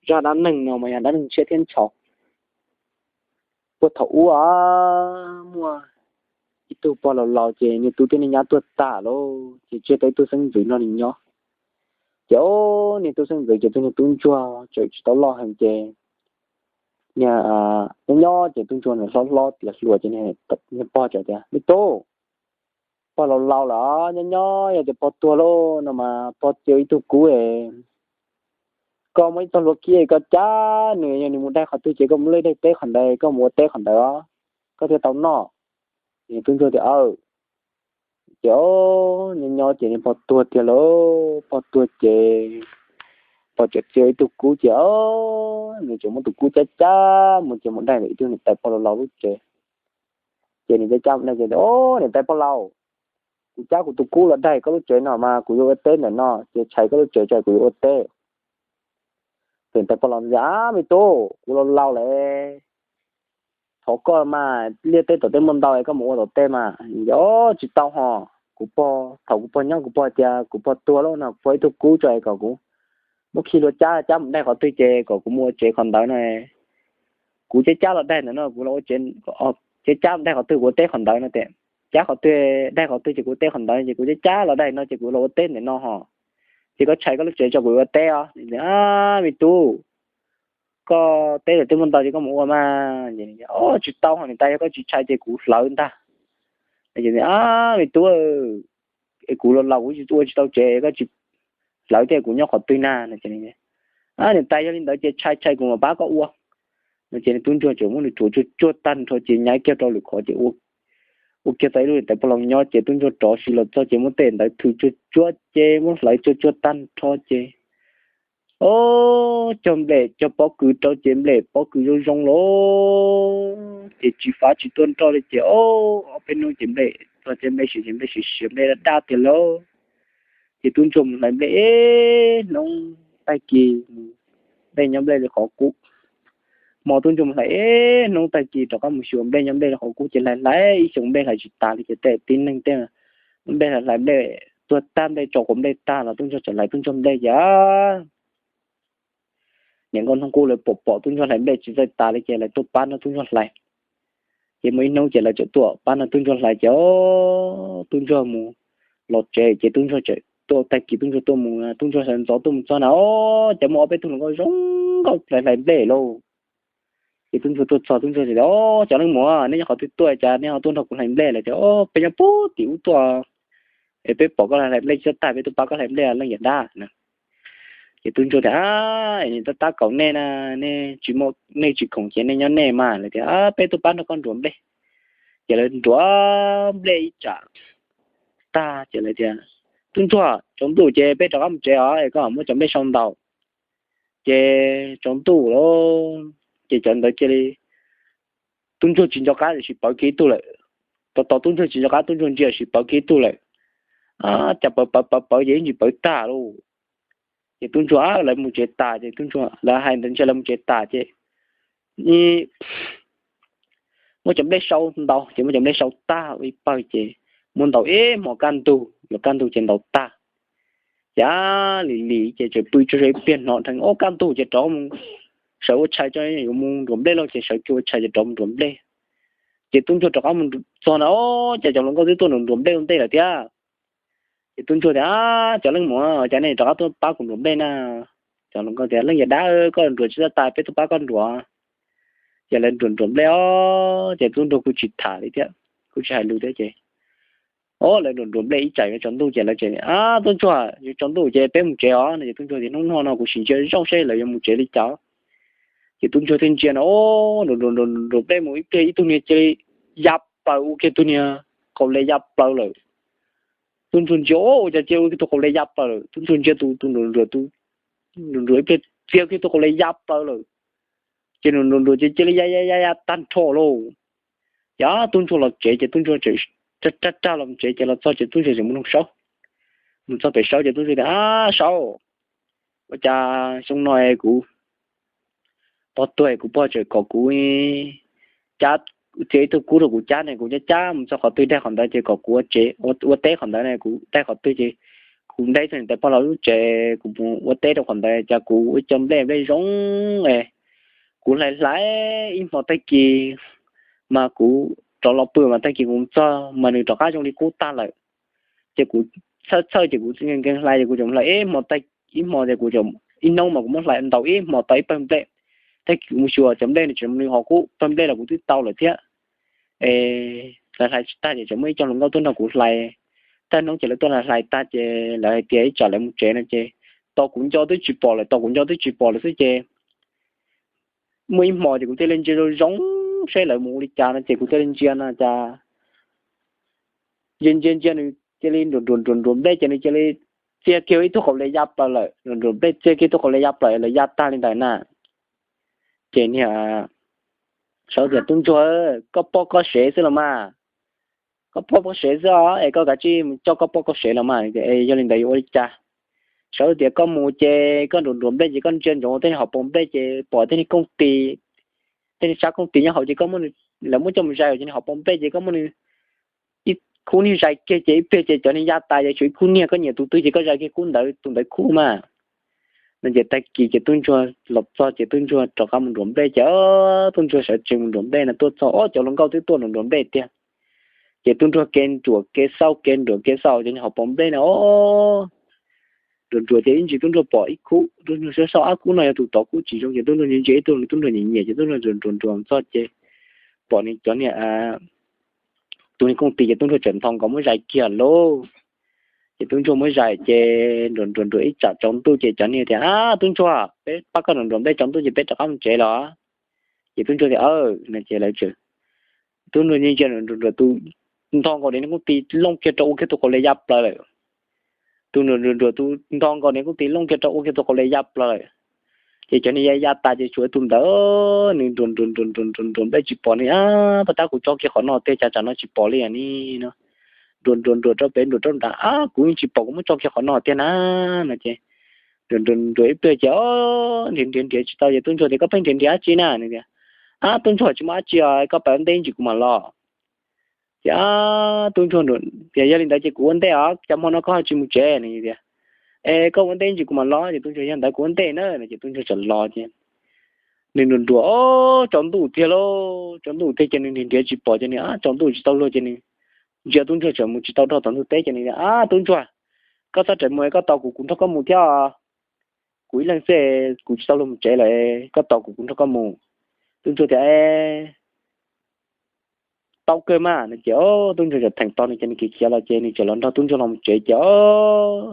zaj dab neeg no mas yog dab neeg tshiab thiab ntshaus. Puag thaum ub muaj ib tug pog laus laus ces niag tub thiab niag nyab tuag tas lawm ces tseg tau ib tug xeeb ntxwv nrog nws nyob. Ces niag tub xeeb ntxwv ces tus niag tub ntsuag tseem tsis tau loj heev ces nyob nyob ces tub ntsuag nws hlob hlob tiav hluas ces niag pog txawm tias, Me tub, pog laus laus lawm, nyob nyob yog tias pog tuag lawm no mas pog txia ib tug kub es koj muaj ib txoj hlua kiab koj cab nws, yog nws mus dai qhov twg ces koj muab lub daim teb qhov ntawd, koj mus ua teb qhov ntawd koj thiaj tau noj. Tub ntsuag tias, Aw. Ces nyob nyob ces niag pog tuag tiag lawm, pog tuag ces pog txawm txia ib tug kub ces nws txawm muab tus kub cab cab mus ces mus dai ntawm ib tug niam tais pog laus laus lub tsev. Ces nws cab cab mus dai ces, Niam tais pog laus, kuv cab kuv tus kub los dai koj lub tsev no mas kuv yuav ua teb ntawm no ces tshais koj lub tsev tso kuv yuav ua teb. Ces niam tais pog laus tias, Ab, me tub, kuv laus laus lawm, thov koj mas, liaj teb tom teb muaj ntau es koj mus ua tom teb mas. Tsis tau hos, kuv pog, thaum kuv pog nyob kuv pog tias kuv pog tuag lawm no kuv pog ib tug kub tso es kom kuv muab khi hlua cab cab mus dai qhov twg ces kom kuv mus ua tsev qhov ntawd no. Kuv cab cab los dai ntawm no kuv los ua tsev, cab cab mus dai qhov twg kuv ua teb qhov ntawd no tias, cab qhov twg dai qhov twg ces kuv ua teb qhov ntawd ces kuv cab cab los dai no ces kuv los ua teb ntawm no hos. Ces koj tshais koj lub tsev tso kuv yuav ua teb os. Me tub, koj teb tom teb muaj ntau ces koj mus ua mas. Tsis tau hos niam tais, yog koj tsis tshais ces kuv hlawv ntag. Me tub, kuv laus laus kuv tsis ua tsis tau tsev, koj tsis hlawv thiab kuv nyob qhov twg na? Niam tais, yog li ntawd ces tshais tshais kuv mam pab koj ua. No ces tub ntsuag txawm muab nws rhuav tsuag tsuag tag nrho ces nyaiv kiag rau lwm qhov ces ua kiag tau ib lub niam tais pog laus nyob ces tub ntsuag rov sis los txog ces muab tej ntawd thwm tsuag tsuag ces muab hlawv tsuag tsuag tag nrho ces, o, cog nplej cog pob kws rau ces nplej pob kws zoo zoo lawm ces tsis fav tsis tuaj nroj li ces, o, ob peb hnub ces nplej txog ces nplej siav ces nplej siav siav nplej daj daj tiag lawm. Ces tub ntsuag mus hlais nplej ib hnub tag kis, nplej nyob nplej li qhov qub. Hmo tub ntsuag mus hlais ib hnub tag kis rov qab mus xyuas nplej nyob nplej li qhov qub ces hlais hlais ib xyoos nplej hlais tsis tas li ces tej tib neeg tej nplej hlais hlais nplej tuag tag nplej tso quav nplej tag los tub ntsuag tseem hlais tub ntsuag nplej ces niam nkauj hnub qub lawv pom pom tub ntsuag hlais nplej tsis txawj tas li ces lawv tuaj pab nrog tub ntsuag hlais. Ces muaj ib hnub ces lawv txawm tuaj pab nrog tub ntsuag hlais ces tub ntsuag mus los tsev ces tub ntsuag txawm tuaj tag kis tub ntsuag tuaj mus, tub ntsuag sawv ntxov tuaj mus txog na, o, cas muaj ob peb tug hluas nkauj zoo nkauj hlais hlais nplej lauj. Ces tub ntsuag tuaj txog tub ntsuag tias, O, cov leej muam, neb nyob qhov twg tuaj cas neb ho tuaj nrog kuv hlais nplej? Lawv tias, O, peb nyob puag tim ub tuaj es peb pom koj hlais nplej tsis tag peb tuaj pab koj hlais nplej leej yawm dab na. Ces tub ntsuag tias, Ab, nws tab tab kaum nej na, nej tsis muaj, nej tsis khoom ces nej nyob nej mas. Lawv tias, Peb tuaj pab nrog koj nruam nplej. Ces lawv nruam nplej ib tsam tag ces lawv tias, Tub ntsuag, tsaus ntuj ces peb rov qab mus tsev os, koj muab cov nplej sau ntaus. Ces tsaus ntuj lawm ces cov ntawd cia li, tub ntsuag tsis nco qab tiam sis pawv kiag ib tug lawm. Tos tos tub ntsuag tsis nco qab tub ntsuag ntsia tiam sis pawv kiag ib tug lawm. Cas pawv pawv pawv pawv ces ib ntsis pawv tag lauj. Ces tub ntsuag, lawv mus tsev tas ces tub ntsuag, lawv hais ntawd ntshe lawv mus tsev tas ces muab cov nplej sau ntaus ces muab cov nplej sau tag ua ib pawg ces muab ntaus ib hmos kaj ntug, yuav kaj ntug ces ntaus tag. Ces lim lim ces tseem pw tsuag tsuag ib pliag hnov dheev ob kaj ntug ces rov mus sawv ua tshais tso yuav mus nruam nplej lauj ces sawv kiag ua tshais ces rov mus nruam nplej. Ces tub ntsuag rov qab mus txog na, o, cas cov hluas nkauj twb tuaj nruam nplej ua ntej lawm thiab. Ces tub ntsuag tias, Cov leej muam, cas nej rov qab tuaj pab kuv nruam nplej na? Cov hluas nkauj tias, Leej yawm dab, koj nruam tsis txawj tas peb tuaj pab koj nruam. Ces lawv nruam nruam nplej os ces tub ntsuag kuj tsis tham li thiab, kuj tsis hais lus thiab ces, o, lawv nruam nruam nplej ib tsam yuav tsaus ntuj ces lawv tias, Tub ntsuag, yuav tsaus ntuj ces peb mus tsev os. No ces tub ntsuag tias, Hnub no no kuv sim ntsia zoo seb lawv yuav mus tsev li cas. Ces tub ntsuag thiaj ntsia no, o, nruam nruam nruam nruam nplej mus ib pliag ib tug niag cia li ya plaws ua kiag tus niag qau le ya plaws lawm. Tub ntsuag ntsia, o, ua cas cia li ua kiag tus qau le ya plaws lawm. Tub ntsuag ntsia tus tus nruam nruam tus nruam nruam ib pliag txia kiag tus qau le ya plaws lawm. Ces nruam nruam nruam ces cia li ya ya ya ya tag nrho lauj. Ces tub ntsuag los tsev ces tub ntsuag tseem rag rag los tsev ces los txog ces tub ntsuag tseem mus nug Saub, mus txog pem Saub ces tub ntsuag tias, Ab Saub, ua cas xyoo no kuv pog tuag kuv pog tseem kom kuv cab, txia ib tug kub rau kuv cab ne, kuv cab cab mus txog qhov twg daig qhov ntawd ces kom kuv ua teb qhov ntawd ne, kuv daig qhov twg ces kuv kuv nte txog niam tais pog laus lub tsev, kuv mus ua teb rau qhov ntawd, cas kuv ua cov nplej nplej zoo es kuv hlais hlais ib hmo tag kis mas kuv rov los pw mas tag kis kuv txog mas nws rov qab zoo li qub tag lawm. Ces kuv txhawj txhawj ces kuv nkees hlais ces kuv tseem hlais ib hmo, ib hmo ces kuv, ib hnub mas kuv muab hlais ntau ib hmo tau ib pawg nplej. Tag kis kuv mus xyuas cov nplej nws tseem nws ho qub pawg nplej los kuv twb tau lawm thiab. Es hlais hlais tsis tag ces tseem muaj ib co hluas nkauj tuaj nrog kuv hlais. Tag hnub ces lawv tuaj hlais hlais tag ces lawv hais tias ib tsam lawv mus tsev no ces tos kuv nco twb tsis pom lawm, tos kuv nco twb tsis pom lawm xwb ces muaj ib hmo ces kuv thiaj li ntsia zoo zoo saib lawv mus ua li cas no ces kuv thiaj li ntsia no cas ntsia ntsia ntsia nws cia li nruam nruam nruam nplej ces nws cia li txiag kiag ib tug qau le ya plaws lawm, nruam nruam nplej txiag kiag ib tug qau le ya plaws lawv ya tag li ntawd na. Ces niag sawv tias, Tub ntsuag, koj poj koj sev xwb los mas, koj poj koj sev xwb os, es koj kav tsij mus coj koj poj koj sev los mas, yog li ntawd yuav ua li cas? Sawv tias koj mus ces koj nruam nruam nplej ces koj ntsia ntsoov tej niag hauv paus nplej ces pom tej niag kooj tis, tej niag sab kooj tis nyob hauv ces koj, lawv muab coj mus zais ces niag hauv paus nplej ces koj muab nws ib khub niag zais kiag ces ib pliag ces cov niag ya tas ces tshuav ib khub niag, koj nyiam tus twg ces koj zais kiag khub ntawd, tus ntawd khub mas. No ces tag kis ces tub ntsuag los txog ces tub ntsuag rov qab mus nruam nplej ces tub ntsuag sawv tsees mus nruam nplej no tuaj txog, o, cov hluas nkauj twb tuaj nruam nplej tiag. Ces tub ntsuag ke nruam ke xauj ke nruam ke xauj cov niag hauv paus nplej no, o, nruam nruam ces ib ntsis tub ntsuag pom ib khub, tub ntsuag xauj xauj ob khub no yog tus tod khub tsis zoo ces tub ntsuag ntsia ntsia ib tug tub ntsuag nyiam nyiam ces tub ntsuag nruam nruam nruam txog ces pom nws cov niag tus niag kooj tis ces tub ntsuag tseem nthos nkaus muab zais kiag lauj. Ces tub ntsuag muab zais ces nruam nruam nruam ib tsam tsaus ntuj ces cov niag tias, Ab tub ntsuag, peb pab koj nruam nruam nplej tsaus ntuj ces peb rov qab mus tsev los? Ces tub ntsuag tias, Aw, no ces lawv tseem, tub ntsuag ntsia ntsia nruam nruam tus nthos nkaus niag kooj tis looj kiag rau ua kiag tus qau le ya plaws lawm. Tus nruam nruam nruam tus nthos nkaus niag kooj tis looj kiag rau ua kiag tus qau le ya plaws lawm. Ces cov niag ya ya tas ces tshuav tus ntawd, nws nruam nruam nruam nruam nruam nplej tsis pom nws, Ab, pab tab kuv tso kiag qhov no tiag, cas tsam no tsis pom li ni no. Nruam nruam nruam rau pem nruam rau nram, Ab, kuv yeej tsis pom, kuv muab tso kiag qhov no tiag na, no ces nruam nruam nruam ib pliag ces nrhiav nrhiav nrhiav tsis tau ces tub ntsuag tias, Koj pheej nrhiav nrhiav dab tsi na? Nws tias, Ab tub ntsuag, tsis muaj dab tsi os, koj pab ua ntej ib ntsis kuv mam los. Ces tub ntsuag tias, Yog li ntawd ces kuv ua ntej os, cas hmo no koj ho tsis mus tsev? Nws tias, Es koj ua ntej ib ntsis kuv mam los. Ces tub ntsuag, Yog ntawd kuv ua ntej na, no ces tub ntsuag txawm los ces nws nruam nruam, o, tsaus ntuj tiag lauj, tsaus ntuj tiag ces nws nrhiav nrhiav tsis pom ces nws, Ab, tsaus ntuj tsis tau luag ces nws ntsia tub ntsuag tseem mus tsis tau dhau tom ntug teb ces nws tias, Ab tub ntsuag, koj txhob rawm mus, koj tos kuv, kuv nrog koj mus thiab. Kuv ib leeg xwb, kuv tsis tau luag mus tsev lawm, koj tos kuv, kuv nrog koj mus. Tub ntsuag tias, Tau kawg mas, no ces tub ntsuag txawm theem tau nws ces nws khiav khiav los ces nws txawm los nrog tub ntsuag los mus tsev ces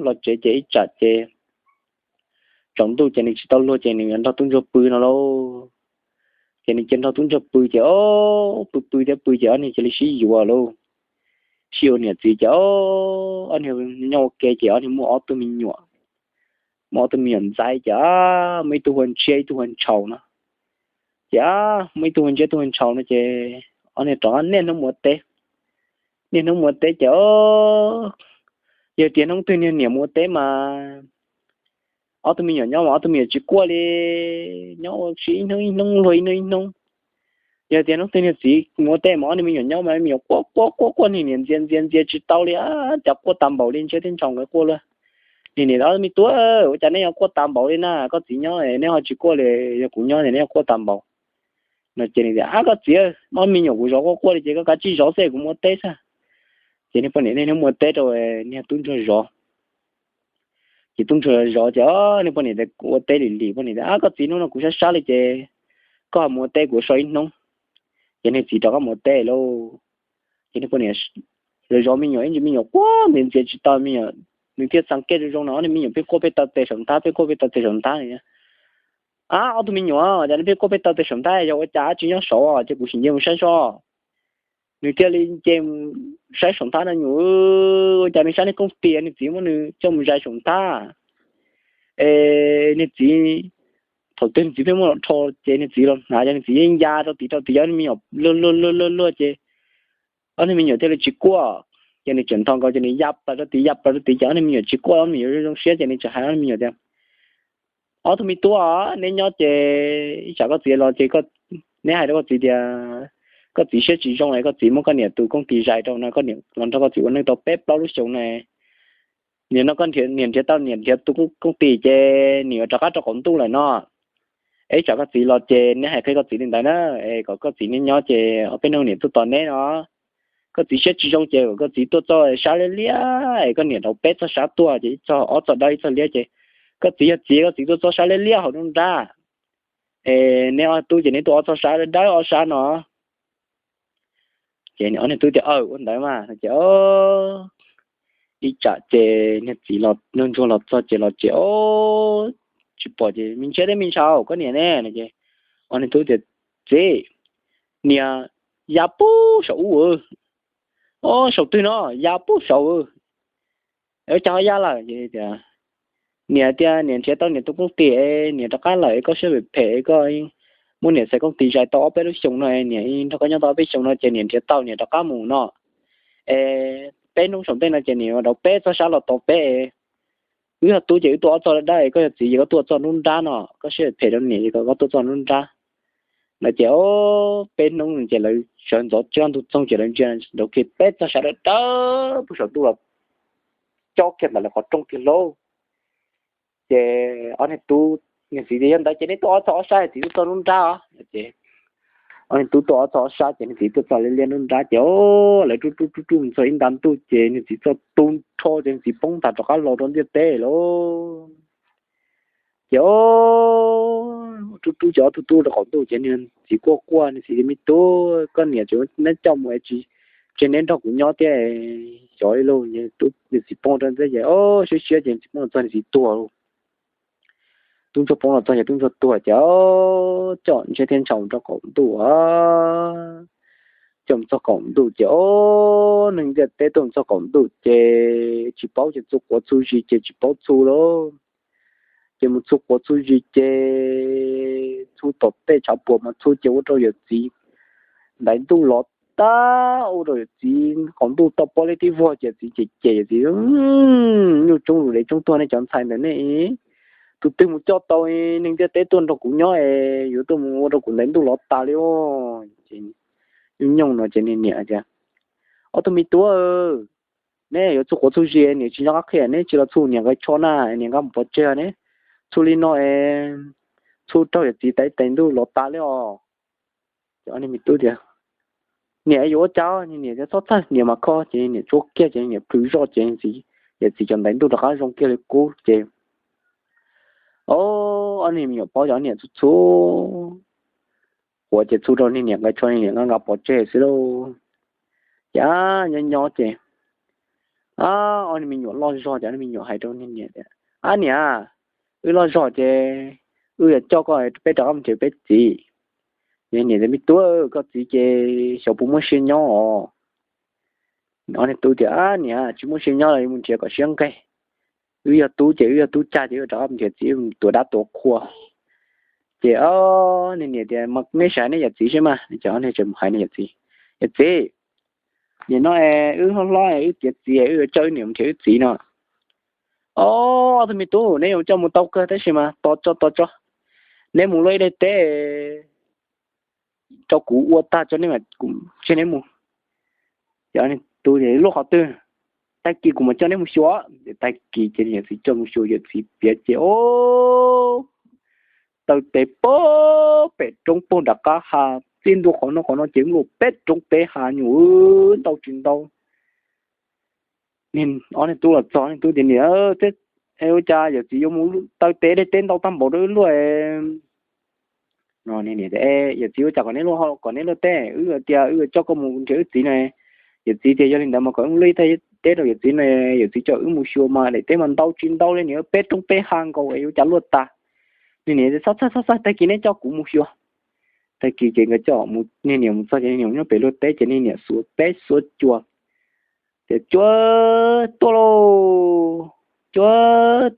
los tsev ces ib tsam ces tsaus ntuj ces nws tsis tau luag ces nws nrog tub ntsuag pw no lauj. Ces nws cia nrog tub ntsuag pw ces o, pw pw thiab pw ces ob niag cia li sib yuav lauj. Sib yuav niam txiv ces o, ob niag nyob ua ke ces ob niag muaj ob tug me nyuam, muaj ob tug me nyuam ntxaib ces muaj ib tug hu ua Ntshiab ib tug hu ua Ntshaus no. Ces muaj ib tug hu ua Ntshiab ib tug hu ua Ntshaus no ces ob niag rov qab niaj hnub mus ua teb. Niaj hnub mus ua teb ces yog tias hnub twg niag niam mus ua teb mas ob tug me nyuam nyob mas ob tug me nyuam tsis quaj li, nyob ua si ib hnub ib hnub luag ib hnub ib hnub. Yog tias hnub twg niag txiv mus ua teb mas ob niag me nyuam nyob mas me nyuam quaj quaj quaj quaj, niag niam ntxias ntxias ntxias tsis tau li, cas quaj tas npaum li, Ntshiab thiab Ntshaus nkawd quaj luaj. Niag niam, Ob me tub, ua cas neb yuav quaj tas npaum li na? Koj txiv nyob neb ho tsis quaj li, yog kuv nyob ces neb yuav quaj tas npaum. No ces nws tias, Ab koj txiv, ob me nyuam kuv zov quaj quaj li ces koj kav tsij zov xwb, kuv mus ua teb xwb. Ces niag poj niam niaj hnub mus ua teb rau niag tub ntsuag zov. Ces tub ntsuag zov ces niag poj niam tias, Kuv ua teb lim lim. Poj niam tias, Ab koj txiv, hnub no kuv sab sab li ces koj ho mus ua teb, kuv so ib hnub. Ces niag txiv rov qab mus ua teb lauj. Ces niag poj niam zov zov me nyuam ib ntsis me nyuam quaj ntxias ntxias tsis tau me nyuam, nws thiaj xav kiag zoo zoo no, ob niag me nyuam pheej quaj pheej taw tes saum nthab, pheej quaj pheej taw tes saum nthab. Ab ob tug me nyuam, cas nws pheej quaj pheej taw tes saum nthab, yog ua cas dab tsi nyob saud ces kuv sim nce mus saib seb. Nws thiaj li nce mus saib saum nthab no, nyuam, ua cas nws sab niag kooj tis, nws txiv muab nws coj mus zais saum nthab. Es niag txiv, thaum twg nws txiv pheej muab los rho ces nws txiv los hnav ces nws txiv yeej ya rau tid rau tid, ob niag me nyuam luag luag luag luag luag ces ob niag me nyuam thiaj li tsis quaj. Ces nws tseem nthos nkaus ces nws ya plaws rau tid ya plaws rau tid ces ob niag me nyuam tsis quaj, ob niag me nyuam zoo zoo siab ces nws tseem hais ob niag me nyuam tias, Ob tug me tub, neb nyob ces ib tsam koj txiv los ces neb hais rau koj txiv tias koj txiv siab tsis zoo es koj txiv muab koj niam tus kooj tis zais rau no, koj niam los nrog koj txiv ua neej tau peb plaub lub xyoos na. Nim no koj niam nrhiav tau niam nrhiav tus kooj tis ces niam yuav rov qab rau qaum ntuj lawm no. Es tsam koj txiv los ces neb hais qhia koj txiv li ntawd na, es kom koj txiv neb nyob ces ob peb hnub niam tuaj tos neb no. Koj txiv siab tsis zoo ces kom koj txiv tuaj txoj sab liab liab es koj niam rau peb txoj sab tuaj ces ib txoj ob txoj dawb ib txoj liab ces koj txiv yog txiv koj txiv tuaj txoj sab liab liab hauv nruab nrab. Es neb ob tug ces neb tuaj ob txoj sab dawb ob sab no. Ces ob niag tub tias, Aw, ua ntawd mas. Ces ib tsam ces niag txiv los, niag ntsuag los txog ces los ces, Ob, tsis pom ces me ntsis teb me ntsis koj niam ne. Ces ob niag tub tias, Txiv, niam ya pub saum ub. Ob, saum twg no? Ya pub saum. Ua cas ho ya lawm? Ces tias, Niam tias niam nrhiav tau niam tus kooj tis, niam rov qab lawm, koj siab phem phem, koj muab niam xaiv kooj tis zais tau ob peb lub xyoo no, niam nrog koj nyob tau ob peb xyoo no ces niam nrhiav tau niam rov qab mus no. Es peb hnub saum ntej no ces niam rau peb txoj sab los tos peb. Wb yog tub ces wb tuaj ob txoj dawb, koj yog txiv ces koj tuaj txoj nruab nrab no, koj siab phem rau niam es koj tuaj txoj nruab nrab. No ces peb hnub ces lawv sawv ntxov tsaus ntuj txoog ces lawv ntsia nraud kiag peb txoj sab dawb dawb puag saum ntuj los cob kiag ntawm lawv qhov rooj kiag lauj. Ces ob niag tub, niag txiv tias, Yog ntawd ces neb tuaj ob txoj ob sab, txiv tuaj txoj nruab nrab os. Ces ob niag tub tuaj ob txoj ob sab ces niag txiv tuaj txoj liab liab nruab nrab ces lawv rub rub rub rub mus txog ib nta ntuj ces niag txiv txoj tu nrho ces niag txiv poob ntag rov qab los rau ntiaj teb lauj. Ces rub rub ces ob tug tub rau qaum ntuj ces niag txiv quaj quaj, niag txiv tias, Me tub, koj niam tseem neb coj mus es tsis tseg neb nrog kuv nyob thiab, xyov li lauj. Niag txiv poob rau ntawd ces siab siab ces txiv poob los txog niag txiv tuag lauj. Tub ntsuag poob los txog ces tub ntsuag tuag ces coj ntsej thiab ntshav rau qaum ntuj. Coj mus txog qaum ntuj ces ob neeg ntiaj teb tuaj mus txog qaum ntuj ces tsis paub ces txhua quav txhua zis ces tsis paub txhua lauj. Ces mus txhua quav txhua zis ces txhua tom tej tshav puam mas txhua ces ua rau yawm txiv ntaiv ntuj los tag, ua rau yawm txiv qaum ntuj toj pob liab tib vog ces yawm txiv cem cem yawm txiv, Nyuj tsoob lus dev tsoob tuag nej cov ntxhais ntawm nej, tus twg mus coj tau neeg ntiaj teb tuaj nrog kuv nyob es yuav tuaj mus ua rau kuv ntaiv ntuj los tas li os. Ces nyuj nyooj no ces niag niam tias, Ob tug me tub, neb yuav txhua quav txhua zis niam tsis nco qab qhia, neb tsis los txhua niam nqaij tsho na, niam nqa mus pov tseg ne. Txhua li no es txhua raug yawm txiv ntaiv ntuj los tas li os. Ces ob niag me tub tias, Niam yuav ua cas? Niam tias, Txhob txhawj, niam mam kho. Ces niam tsuab kiag ces niam plhws zoj ces yawm txiv cov ntaiv ntuj rov qab zoo kiag li qub ces ob niag me nyuam paub cov niam txhua txhua quav ces txhua rau niag niam nqaij tsho, niag niam nqa nqa pov tseg xwb lauj. Ces nyob nyob ces ob niag me nyuam loj zog ces ob niag me nyuam hais rau niag niam tias, Ab niam, wb loj zog ces wb yuav coj koj peb rov qab mus nrhiav peb txiv. Ces niam tias, Me tub, koj txiv ces xyov puas muaj siab nyob os. Ob niag tub tias, Ab niam, tsis muaj siab nyob los yuav mus nrhiav kom siab nqig. Wb yog tub ces wb yog tub cag ces wb rov qab mus nrhiav txiv tuav dab tuav qhua. Ces ob niag niam tias, Mas neb sim hais neb yawm txiv seb mas. Ces ob niag tseem mus hais nws yawm txiv, Yawm txiv, nim no es wb hlob hlob wb tiav txiv, wb yuav coj wb niam mus nrhiav wb txiv no. Ob tug me tub, neb yuav coj mus tau kawg tab sis mas tos tso tos tso, neb mus luaj ib daim teb rau kuv ua tag tso neb mam tseg neb mus. Ces tub, Luaj qhov twg? Tag kis kuv mam coj neb mus xyuas. Tag kis ces yawm txiv coj mus xyuas, yawm txiv piav ces ob taw tes pag pem roob puag nram qab ha, txij ntua qhov no qhov no ces luaj peb roob peb ha nyuam ntau tsis ntau. Ob niag tub los txog, niag tub tias, Niam, ua cas yawm txiv yuav mus taw tes daim teb ntau tag npaum rau wb luaj? Yawm txiv, Ua cas kom neb luaj, kom neb luaj teb? Wb tias wb yuav coj koj mus nrhiav wb txiv no. Yawm txiv tias, Yog li ntawd mas kom wb mus luaj ib teb rau yawm txiv no, yawm txiv coj wb mus xyuas mas daim teb mas ntau tsis ntau li, niam, peb roob peb ha nkaus es yuav cas luaj tas. Niag niam tias, Txhob txhawj txhob txhawj, tag kis neb coj kuv mus xyuas. Tag kis ces nkawd coj niag niam mus txog ces niag niam nyob pem luaj teb ces niag niam xuas peb xuas cua, Tias, Cua tuaj lauj, cua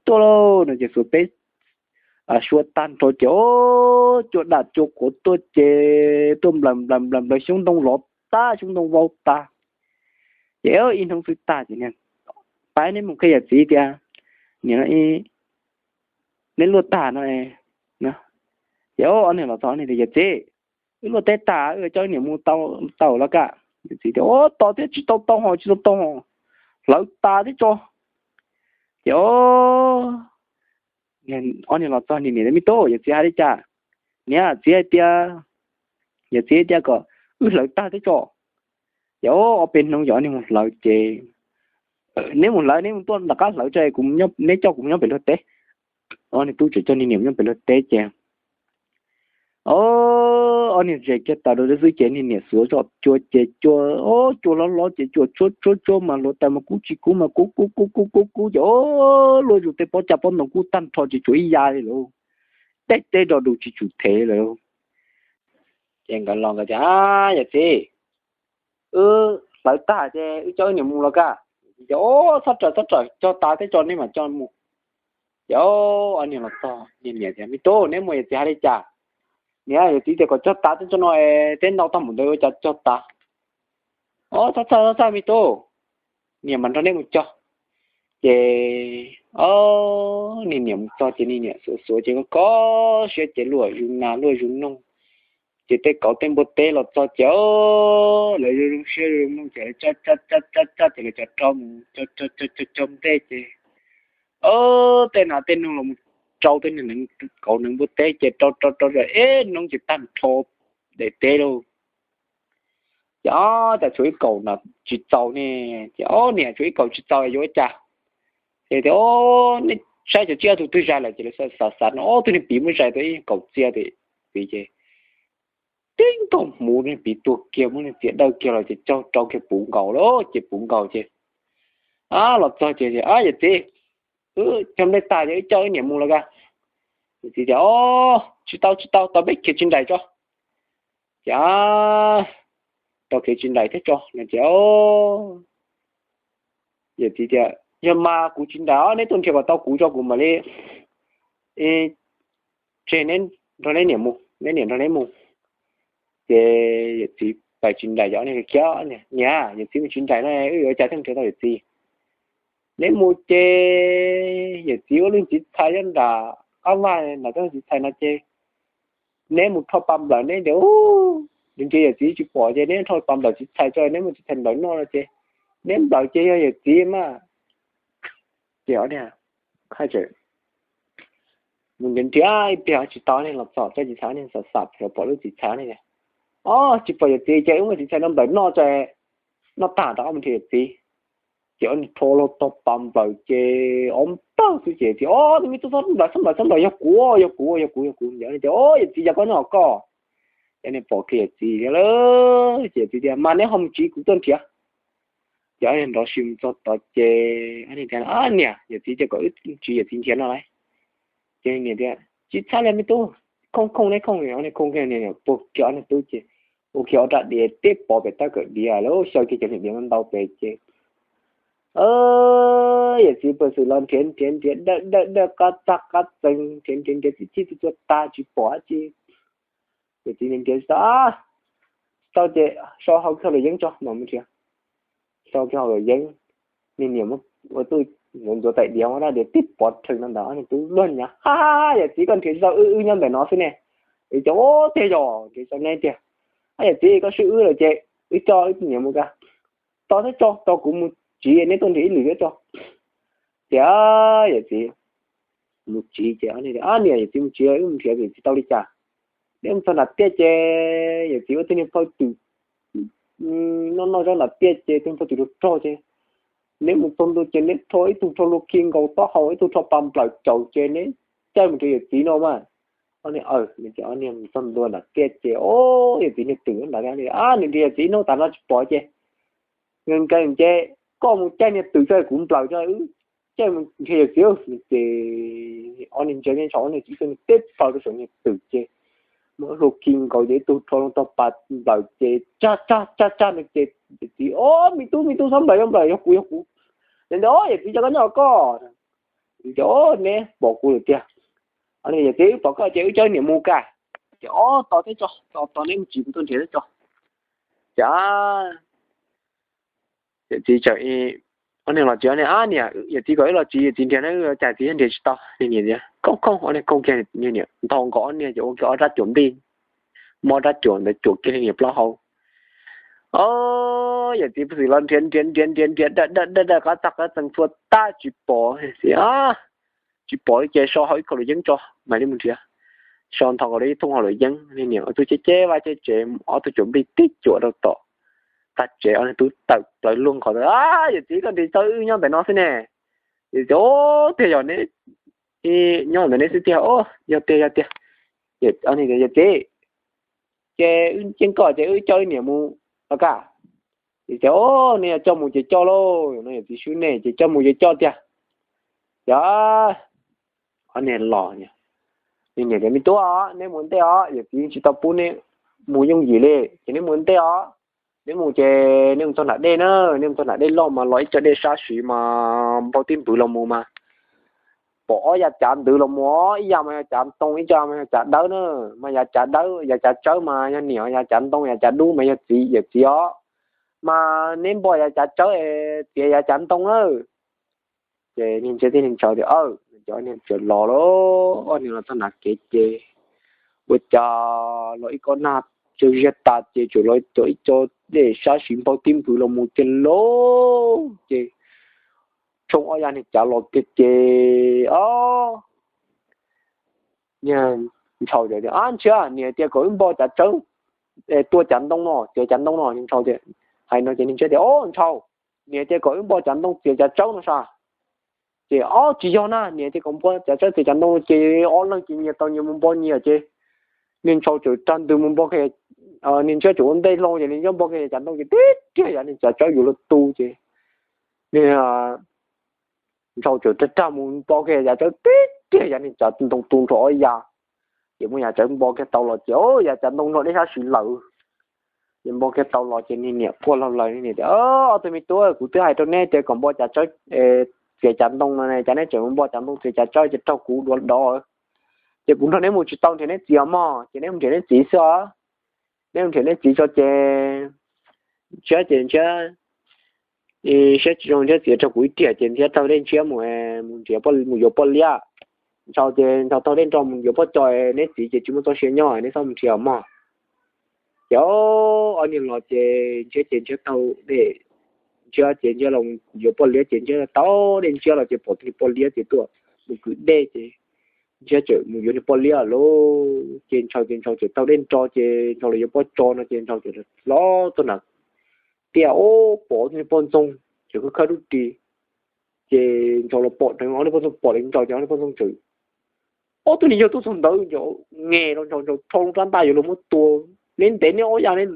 tuaj lauj, no ces xuas peb xuas tag nrho ces cua dam cua quav tuaj ces tuaj nplaws nplaws nplaws nplaws xyoob ntoo los tag, xyoob ntoo vau tag. Ces ib hnub xwb tag ces niag, Pab neb mus qhia yawm txiv tias, Niam, neb luaj tag no. Ces ob niag los txog, niag tias, Yawm txiv, wb luaj teb tag, wb coj niam mus tau los kaj? Yawm txiv tias, Ua, tos thiab, tsis tau tau hos, tsis tau tau hos, hlawv tas thiab tso. Ces ob niag los txog, niag niam tias, Me tub, yawm txiv hais li cas? Niam, txiv hais tias, yawm txiv tias kom wb hlawv tag teb tso. Ces ob peb hnub ces ob niag mus hlawv ces, Neb mus hlawv, neb mus tuaj nram qab hlawv tso, neb coj kuv mus nyob pem luag teb. Ob niag tub tseem coj niag niam mus nyob pem luag teb ces ob niag ze kiag taws rau xwb ces niag niam xuav zoj cua ces cua, cua hlob hlob ces cua tshuab tshuab tshuab mas hluav taws mas kub tsis kub mas kub kub kub kub kub kub ces luaj zus tej pob caj pob ntoo kub tag nrho tsis tshuav ib yam li lawm. Tej teb do du tsis tsum thev lawm. Ces nkawd los nkawd tias, Yawm txiv, wb hlawv tag ces wb coj wb niam mus los kaj. Ces, Txhob rawm, txhob rawm, cog tas teb tso neb mam coj mus. Ces ob niag los txog, niag niam tias, Me tub, neb mus yawm txiv hais li cas? Niam, yawm txiv tias kom cog tas teb tso no, teb ntau tag npaum ntawd ua cas cog tas. Ob, txhob txhawj, txhob txhawj me tub, niam mam nrog neb mus cog. Ces niag niam mus txog ces niag niam xuav xuav ces kho kho siab ces luaj zus nas luaj zus noog. Ces tej kauv tej npua teb los txog ces lawv zoo siab zoo noog ces lawv coj coj coj coj ces lawv cov rau mus cog cog cog ntej ces tej nas tej noog los rau tej kauv neev npua teb ces rau rau rau ib hnub ces tag nrho daim teb lauj. Ces ob, cas tshuav ib kaum no tsis txaus ne. Ces ob niam, tshuav ib kaum tsis txaus yuav ua cas? Ces tias, Neb saib cov tsiaj tug twg zais lawm? Ces lawv xav xav no ob tug niag piv muab zais tau ib kaum txia tim piv ces tib nkaug hmuv niag piv tuag kiag muab niag txiv dawj kiag los ces cog rau kiag puv nkaus lawm ces puv nkaus ces los txog ces, Yawm txiv, wb cog nplej tag ces wb coj wb niam mus los kaj. Yawm txiv tias, Ob, tsis tau tsis tau, tos peb khiav tsis nraim tso. Ces tos khiav tsis nraim thiab tso no ces yawm txiv tias, Yog mas kuv tsis nraim os, neb tuaj nrhiav kom tau kuv tso kuv mam li tseg neb, nrog neb niam mus, neb niam nrog neb mus. Ces yawm txiv pais tsis nraim ces ob niag khiav, Niam, yawm txiv mus tsis nraim no wb yuav ua cas thiaj nrhiav tau yawm txiv? Neb mus ces yawm txiv ua leej txiv txhais nyob nram qab vaj nram tsob txiv txhais no ces neb mus rho pas nplawm neb ntiav, nrhiav yawm txiv tsis pom ces neb rho pas nplawm txiv txhais tso, neb muab txiv txhais nplawm noj no ces neb nplawm ces yog yawm txiv mas. Ces ob niag mus nrhiav nrhiav ib pliag tsis tau, ob niag los txog tsob txiv txhais, ob niag xam xam pom lub txiv txhais ne. Ob, tsis pom yawm txiv ces wb muab txiv txhais no nplawm noj tso, noj tag rov qab mus nrhiav yawm txiv. Ces ob niag rho los tog pas nplawm ces ob npawg xwb ces tias, Ob, me tub, txhob nplawm, txhob nplawm, txhob nplawm, yog kuv, yog kuv, yog kuv, yog kuv. Ces ob niag tias, Ob, yawm txiv, cas koj nyob hauv koj? Ces ob niag pom kiag yawm txiv thiab lawm ces yawm txiv tias, Mas neb ho mus tsiv kuv tuaj nrhiav. Ces ob niag nrov sis mus txog tod ces ob niag tias, Ab niam, yawm txiv tias kom wb tsiv yawm txiv nrhiav no lauj. Ces niam tias, Tsis txhais li me tub, khooj khooj neb khooj. Ob niag khooj kiag niam puag kiag ob niag tub ces ua kiag ob rab diav tib pov pem tab kawm diav lawm, xyaw kiag cov niag diav ntau pem ces yawm txiv pw xwm los nrhiav nrhiav nrhiav dawj dawj dawj qab txag qab txees, nrhiav nrhiav nrhiav txim txhij txhua txhua tag tsis pom dab tsi. Yawm txiv nrhiav tsis tau, tsis tau ces sau hau kiag hauv luam yeeb tso mam mus nrhiav. Sau kiag hauv luam yeeb, niag niam ua tuj ntxuav ntxuav tais diav, muab rab diav tib pov rhees no ntawd, ob niag tub luag nyav, Ha ha ha, yawm txiv, koj nrhiav tsis tau, wb wb nyob ntawm no xwb ne. Yawm txiv tias, Ua tiag yog nrhiav tsis tau neb tiag. Ab, yawm txiv, koj swb wb lawm ces wb coj wb niam mus ka. Tos thiab tso, tos kuv mus tsiv neb tuaj nrhiav ib lwm thiab tso. Ces yawm txiv mus tsiv ces, Ab niam, yawm txiv mus tsiv, wb mus nrhiav yawm txiv tau li cas? Neb mus txog nram tiaj ces yawm txiv ua tug niag phaj twm noj noj zaub nram tiaj ces tus phaj twm rog rog ces neb mus txog ntua ces neb rho ib tug rho luag khi nkaus taub hau, ib tug rho pas nplawm caum ces neb caij mus nrhiav yawm txiv no mas. Ob niag, ob niag mus txog ntua nram tiaj ces, o, yawm txiv niag twm nram tiaj, Ab, nws nrhiav yawm txiv hnub tas no tsis pom ces nkees nkees ces koj mus caij niag twm tso, kuv nplawm tso, wb caij mus nrhiav yawm txiv. Ces ob niag ntsia me ntshis, ob niag tib tug teb plaws rau saum niag twm ces muab luag khi nkaus ces ib tug rho loo tog pas nplawm ces tsag tsag tsag tsag no ces yawm txiv, O, me tub, me tub, txhob nplawm, txhob nplawm, yog kuv, yog kuv. Ces ntawd, O, yawm txiv, cas koj nyob hauv koj? Ces, O, neb pom kuv lawm tiag. Yawm txiv, wb pom koj ces wb coj niam mus ka. Ces, O, tos thiab tso, tos tos neb mus tsiv kuv tuaj nrhiav thiab tso. Ces yawm txiv, ob niag los tsiv, ob niag, Ab niam, yawm txiv kom wb los tsiv yawm txiv nrhiav na, wb ua cas txiv nrhiav tsis tau. Niag niam tias, Khooj khooj, ob niag khooj kiag niag niam ntaus nkaus ob niag ces ua kiag ob rab cuam nplij, muab rab cuam ntawd cuam kiag niag niam plaub hau. O, Yawm txiv pw xwm los nrhiav nrhiav nrhiav nrhiav nrhiav da da da da qab tag qab tsees txhua tab tsis pom, tsis pom ces so hauv ib khoom luam yeeb tso mam li mus nrhiav. So nthos nkaus li ib thooj hauv luam yeeb, niam ob tug cheb cheb vaj cheb tsev, ob tug cuam nplij tib cuam rau tom tag tsev, ob tug tawm plaws luag qhov tias, Yawm txiv, koj nrhiav tau wb nyob ntawm no xwb ne. Yawm txiv, Tiag yog neb nyob ntawm neb xwb tiag. Yog tiag yog tiag. Yawm txiv, ces wb yeej koj ces wb coj wb niam mus los kaj. Yawm txiv, Neb yog coj mus ces coj lauj, no yawm txiv swb nej ces coj mus ces coj tiag. Ces ob niag los, niam tias, Me tub, neb mus ntej os, yawm txiv yeej tsis tau pub neb mus yooj yim li, ces neb mus ntej os. Neb mus ces neb mus txog nram dej na, neb mus txog nram dej loj mas los ib co dej sab siv mas npau tib npws los mus mas pom ob yav cav ntws los mus, ib yav mas yog cav ntoo, ib yav mas yog cav dawb na. Mas yav cav dawb, yav cav tsawb mas yog niam, yav cav ntoo, yav cav dub mas yog txiv, yawm txiv os. Mas neb npo yav cav tsawb es txiav yav cav ntoo na. Ces niag ntsia thiab niag ntshaus tias, Aw. Ces ob niag txawm los lauj, ob niag los txog nram kev ces ua cas los ib kob nag tsawg ziag tas ces tsuas los ib co dej sab siv npau tib npws los mus tiag lauj. Ces tshoob ob yav niag cav los tiag ces ob niag ntshaus tias, Ab, ntshiab, niam tias kom wb npo cav tsawb tua cav ntoo no, txiav cav ntoo no. Ntshaus tias, hais no ces niag ntshiab tias, Ob, ntshaus, niam tias kom wb npo cav ntoo txiav cav tsawb no sas. Ces, Ob, tsis yog na, niam tias kom npo cav tsawb txiav cav ntoo. Ces ob leeg ces nyias tau nyias mus npo nyias ces niag ntshaus txawm rag ntws mus npo kiag, niag ntshiab tseem ua ntej hlo ces niag ntshiab npo kiag cav ntoo ces tib riag yav niag cav tsawb yuav luag tu ces niag ntshaus txawm rag rag mus npo kiag cav tsawb tib riag yav niag cav ntoo tu nrho ob yav. Ces muab yav tsawb npo kiag tau los ces yav cav ntoo nrog dej sab siv lawm. Ces npo kiag tau los ces niag niam quaj laug lawm, niam tias, Ob tug me tub, kuv twb hais rau neb tias kom npo cav tsawb txiav cav ntoo no ne, cas neb tseem mus npo cav ntoo txiav cav tsawb ces raug kuv dua dov. Ces kuv nrog neb mus tsis tau nrhiav neb txiv os mog, ces neb mus nrhiav neb txiv xwb os. Neb mus nrhiav neb txiv tso ces ntshiab ces ntshiab siab tsis zoo, ntshiab txiav raug kuv ib riam ces ntshiab taug dej ntshiab mus, mus nrhiav, mus yuav poj liab. Ntshaus ces ntshaus taug dej nrog mus yuav poj co, neb txiv ces tsis muaj txoj sia nyob, neb txhob mus nrhiav mog. Ces ob niag los ces ntshiab ces ntshiab taug dej, ntshiab ces ntshiab los yuav poj liab ces ntshiab taug dej ntshiab los ces pom tus niag poj liab ces tuaj mus kwv dej ces ntshiab txawm mus yuav niag poj liab lauj. Ces ntshaus ces ntshaus txawm taug dej nrog ces ntshaus los yuav poj co no ces ntshaus txawm los txog nram tiaj, ob, pom tus niag poj ntxoog tseem khawb khawb dub ris. Ces ntshaus los pom dheev, ob niag poj ntxoog pom dheev ntshaus ces ob niag poj ntxoog txawm, ob tug niag yawg tuaj txog ntawd ces nqes los ntshaus ntshaus rho loo rab ntaj yuav luag muab tua. Neb ntev neb ob ya, neb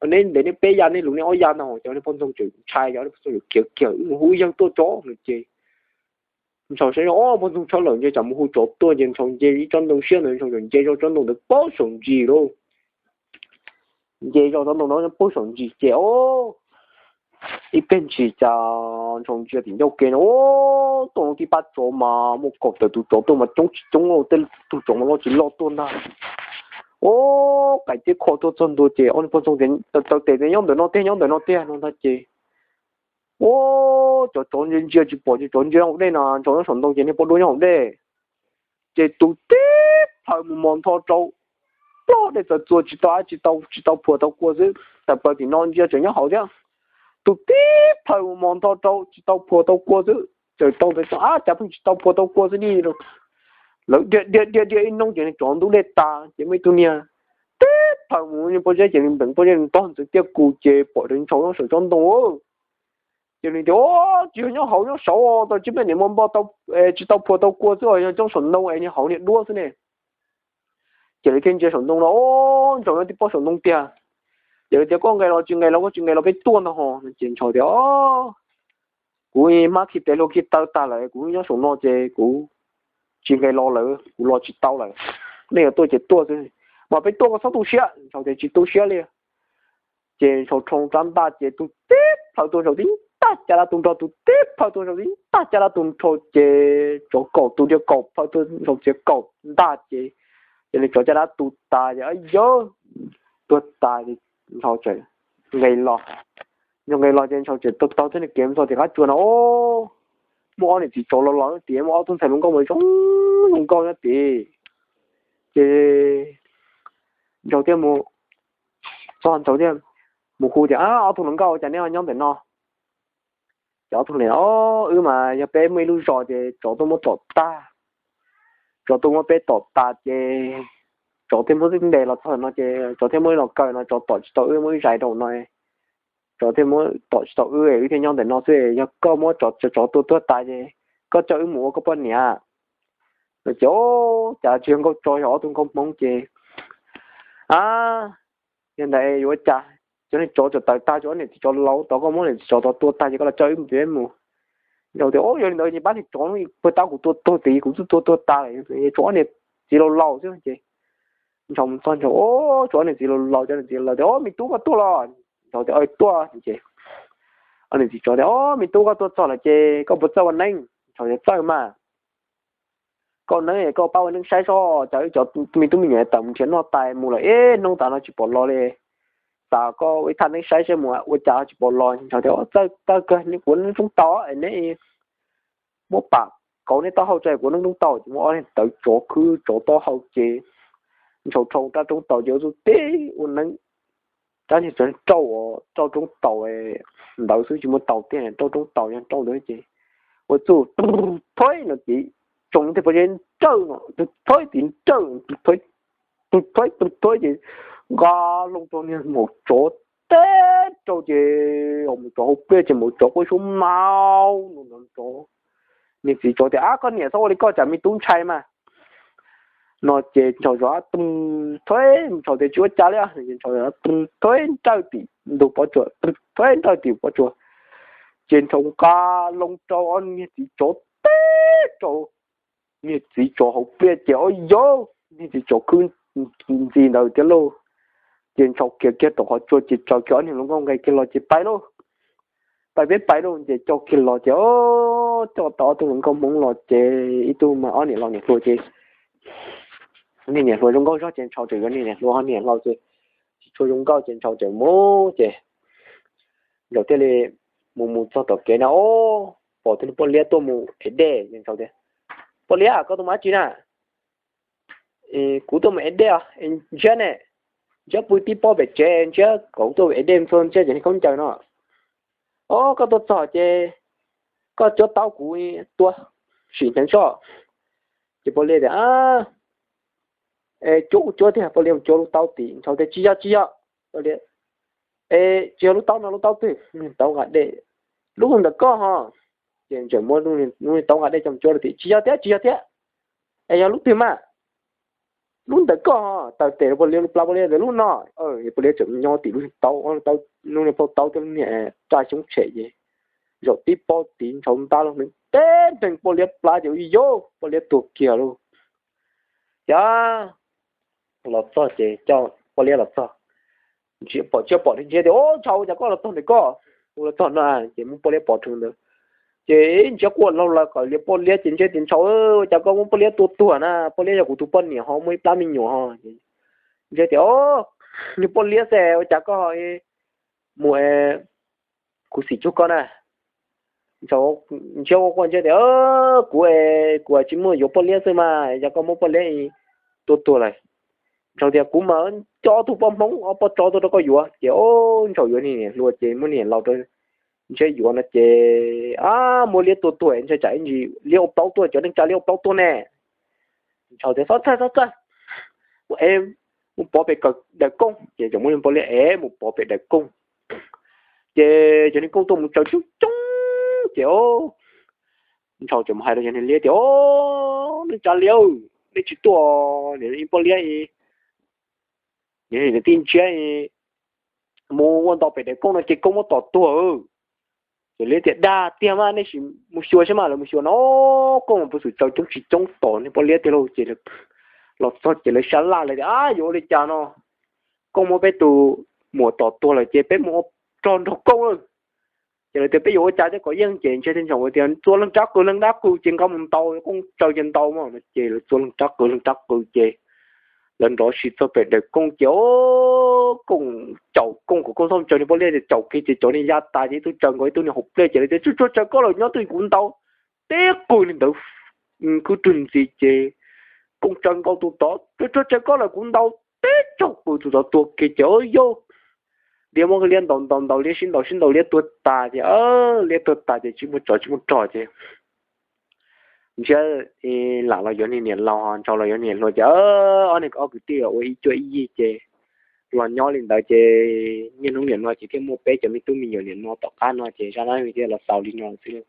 ntev neb peb ya, neb luv neb ob ya ntag. Ces ob niag poj ntxoog txawm ntshai, ob niag poj ntxoog yuav khiav kiag, wb mus hu ib yawg tuaj tso no ces ntshaus saib ob poj ntxoog tshawb lawm ntshe tsam mus hu tsov tuaj ces ntshaus nce ib tsob ntoo siab ntawd, ntshaus txawm nce zog tsob ntoo ntawd paub saum ntsis lauj. Nce zog tsob ntoo no paub saum ntsis ces ob ib pliag ntshis cas ntshaus ntsia tim ncauj kev no, tuaj loo tib pab tsov mas muaj kaum tawm tus tsov tuaj mas coob tsis coob, tej tug tsov mas loj tsis loj tuaj ntag. Ob, qaim teb kho tuaj txog ntua ces ob niag poj ntxoog tias, Taw tes tias nyob ntawm no tiag, nyob ntawm no tiag no ntag ces ob, cov tsov ntsia ntsia tsis pom ces tsov ntsia hauv dej no, ntshaus nyob saum ntoo ces niag poj duab nyob hauv dej. Ces tus tib plhaws mus mos ntho rau ploj dej txawv txuas tsis tau, tsis tau, tsis tau phuam tau kua xwb, tawm plaws tim no ntsia tseem nyob hauv thiab. Tus tib plhaws mus mos ntho rau tsis tau phuam tau kua xwb, txawm tau ntawd tso ab cas pheej tsis tau phuam tau kua xwb li. Lawv dhia dhia dhia dhia ib hnub ces tsov ntub dej tas ces muaj ib tug niag tib plhaws mus niag pob zeb ces nws npeem pob zeb ntog ntxeev tiaj kus ces pom rawv ntshaus nyob saum tsob ntoo. Ces nws tias, Tsis yog nyob hauv nyob saud, tau tsis peb niam mus npo tsis tau phuam tau kua xwb, yog coob saum ntoo es niag hauv niag duab xwb ne. Ces lawv thiaj ntsia saum ntoo no, ntshaus nyob tib pob saum ntoo tiag. Ces lawv tias, Koj nqes los tsis nqes los, koj tsis nqes los peb tuaj ntag ho. Ces ntshaus tias, Kuv hmab khi tes hlua khi taw tag lawm, kuv nyob saum no ces kuv tsis nqes los lawm, kuv los tsis tau lawm. Nej yuav tuaj ces tuaj xwb, mas peb tuaj koj txhob tu siab. Ntshaus tias, Tsis tu siab li. Ces ntshaus rho rab ntaj ces tus tib plhaws tuaj ntshaus tib ntaj caj dab tu nrho, tus tib plhaws tuaj ntshaus tib ntaj caj dab tu nrho ces tsov kaum tus dhia kaum plhaws tuaj ntshaus txiav kaum ntaj ces, ces nws tsov caj dab tu tas ces, Yawg, tuag tas ces ntshaus txawm nqes los. Ntshaus nqes los ces ntshaus txawm taug taug thiab nws kev mus txog tim qab tsua no, muaj ob niam txiv tsov los los nyob tid, muaj ob tug ntxhais hluas nkauj mas zoo zoo nkauj nyob tid. Ces ntshaus thiaj mus txog, ntshaus thiaj mus hu tias, Ob tug hluas nkauj, cas neb ho nyob ntawm no? Ces ob tug hluas, Wb mas yog peb muaj ib lub zos ces tsov tuaj muab tom tag. Tsov tuaj muab peb tom tas ces tsov thiaj muab ntes los txog no ces tsov thiaj muab los kaw no, tsov tom tsis tau wb, muab wb zais rau no, tsov thiaj muab tom tsis tau wb, wb thiaj nyob ntawm no xwb. Yog koj muab tsov, tsov tua tuag tas ces koj coj wb mus ua koj poj niam. Ces, Cas tsis yog nkauj tsov, yog ob tug nkauj hmoob ces, A, yog ntawd yuav ua cas? Cov niag tsov txawm tawm tag, cov niam txiv tsov laus tod, koj muab niam txiv tsov tod tua tag ces koj los coj wb mus, wb mus. Ntshaus tias, Yog li ntawd ces pab niag tsov no pag tab kuv tua tuag tid, kuv twb tua tuag tas lawm, tsov niam txiv laus laus xwb ces ntshaus mus txog, ntshaus, Tsov niam txiv laus laus, cov niam txiv laus tias, Ob, me tub, koj tuaj los? Ntshaus tias, Tuaj. Ces ob niam txiv tsov tias, Ob, me tub, koj tuaj txog lawm ces koj puas txawj ua neeb? Ntshaus tias, Txawj mas. Koj ua neeb, koj pab ua neeb saib seb, cas wb cov me tub me nyuam tawm mus nrhiav noj tas mus lawm ib hnub tas no tsis pom los li. Xav koj ua ib thaj neeb saib seb mus ua cas tsis pom los. Ntshaus tias, Txawj kawg, kuv ua neeb roob tau, neb muab pam kauv neb taub hau tso, kuv ua neeb roob tau. Ces muab ob niag tawv tsov khwb tsov taub hau ces ntshaus rau rab roob taus ces ua txuj teb ua neeb. Rab niag rauj, rauj roob taus ntawd xwb, tsis muaj taus tiag, rauj roob taus yog rauj ntawd ces ua txuj thaiv no ces tsoom tej pob zeb nrawj no, thaiv tim nrawj, thaiv, thaiv ces nqa loo rau niag maum tsov teb rau ces maum tsov hauv pliaj ces maum tsov quaj suab mau no, niag txiv tsov tias, Ab, koj niam, txhob ua li koj, tsam me tub ntshai mas. No ces ntshaus zov, Thaiv, ntshaus tias tsis ua cas li, ntshaus thaiv nrawj tim ntug pob tsuas, thaiv nrawj tim pob tsuas ces ntshaus nqa loo rau ob niag txiv tsov teb rau niag txiv tsov hauv pliaj ces, Au yau, niag txiv tsov khwb ntxi ntawd tiag lauj. Ces ntshaus khiav kiag tom qhov tsua ces tsaws kiag ob niag hluas nkauj nqes kiag los ces pais lauj. Pais peb pais lauj ces coj kiag los ces, o, coj tau ob tug hluas nkauj hmoob los ces ib tug mas ob niam laus niam hluas ces niag niam hluas zoo nkauj zog ces ntshaus tseem yuav niag niam hluas, ho niam laus ces tsis tshua zoo nkauj ces ntshaus tseem mus ces ntshaus thiaj li mus mus txog tom kev na, o, pom tus niag poj liab tuaj mus ev dej ces ntshaus tias, Poj liab, koj tuaj mus dab tsi na? Kuv tuaj mus ev dej os. Ntsiab ne, ntsiab pw tib pob pem tsev, ntsiab kom kuv tuaj ev dej mus txog ntsiab cov niag khaub ncaws no. O, koj tuaj txog ces koj cuab taub kuv tua sim hneev soj. Ces poj liab tias, Cuab kuj cuab tiag. Poj liab mus cuab lub taub tim, ntshaus tias, Tsis yog, tsis yog. Poj liab, Es tsis yog lub taub no, lub taub twg? Taub nqa dej. Lub ntawm koj ho. Ces ntxawm muab lub taub nqa dej coj mus cuab rau tim, Tsis yog thiab, tsis yog thiab. Es yog lub twg mas? Lub ntawm koj ho. Taw tes rau poj liab lub plab, poj liab tias, Lub no. Poj liab tseem nyob tim lub taub, lub niag plhaub taub thiab lub niag raj xyoob tshem ces zaum tib pob tid, ntshaus ntab lub hneev teb nreeg poj liab plab ces, Au yau, poj liab tuag kiag lauj. Ces los txog ces coj poj liab los txog, pom, tsis pom, ntsiab tias, O, ntshaus, cas koj los txog ntawm koj? Kuv los txog no. Ces muab poj liab pov rau ntawd. Ces ntsiab quaj laug lawm kom liam poj liab ces ntsiab tias, Ntshaus, ua cas koj muab poj liab tua tuag na? Poj liab yog kuv tus poj niam ho muaj ib plab me nyuam ho. Ntsiab tias, O, niag poj liab xwb, ua cas koj ho mus khuv xim cuag koj na? Ntsiab quaj quaj, ntsiab tias, Kuv, kuv tsis muaj yuav poj liab xwb mas, yog koj muab poj liab tua tuag lawm. Ntshaus tias, Kuv mas coj ob tug poj hmoob ob poj tsov tuaj rau koj yuav. Ces, o, ntshaus yuav niag niam hluas ces muab niam laus rau ntsiab yuav no ces, a, muab liab tua tuag ntshe tsam ib ntsis liab ua plaub tuaj, cov neej tsa liab ua plaub tuaj ne. Ntshaus tias, Txhob txhawj, txhob txhawj, mus pov pem daim koob. Ces tseem muab poj liab ev mus pov pem daim koob. Ces cov niag koob tuaj mus tsaws coob coob ces, o, ntshaus tseem mus hais rau cov niag liab tias, O, neej tsa liab, nej tsis tuaj, niam poj liab, niam tij ntsiab mus ua ntau pem daim koob no ces koob muab tom tuag. Ces liab tias, Dag tiag mas, nej sim mus xyuas saib mas. Lawv mus xyuas no, koob mas puv xwm tsaws coob tsis coob tom niag poj liab tiag lauj. Ces los txog ces lawv sab laj lawv tias, A, yuav ua li cas no? Koob muab peb tus muam tom tuag lawm ces peb mus ua rog nrog koob lawm. Ces lawv tias, Peb yuav ua cas thiaj kom yeej? Ces ntshe tej ntshaus tias, Txua leej rab qws leej rab qws ces nqa mus ntaus, koob tsaws ces ntaus mas. Ces lawv txua leej rab qws leej rab qws ces lawv nrov sis txog pem daim koob ces, o, koob caum koob kom koob txhob tsaws niag poj liab ces caum kiag ces cov niag ya tas ces ib tug tsaws nkaus ib tug niag hauv pliaj ces lawv tias, Tsuag tsuag tsaws koj lawm, nyob twj kuv ntaus. Tib qws li ntawd, khwb rwg ntxiv ces koob tsaws nkaus tus tod, Tsuag tsuag tsaws koj lawm, kuv ntaus. Tib tsaug qws tus tod tuag kiag ces, o yau, liab muab liab ntaus ntaus ntaus liab sib ntaus sib ntaus liab tuag tas ces, liab tuag tas ces tsis muaj tsov tsis muaj rog ces ntshiab lam los yuav niag niam laus, ntsau los yuav niam hluas ces ob niag ob kwv tij ua ib cuab ib yig ces los nyob li ntawd ces niaj hnub niam no ces thiaj muaj peb cov me tub me nyuam niam no. Tom qab no ces zaj dab neeg thiaj los xaus li no xwb.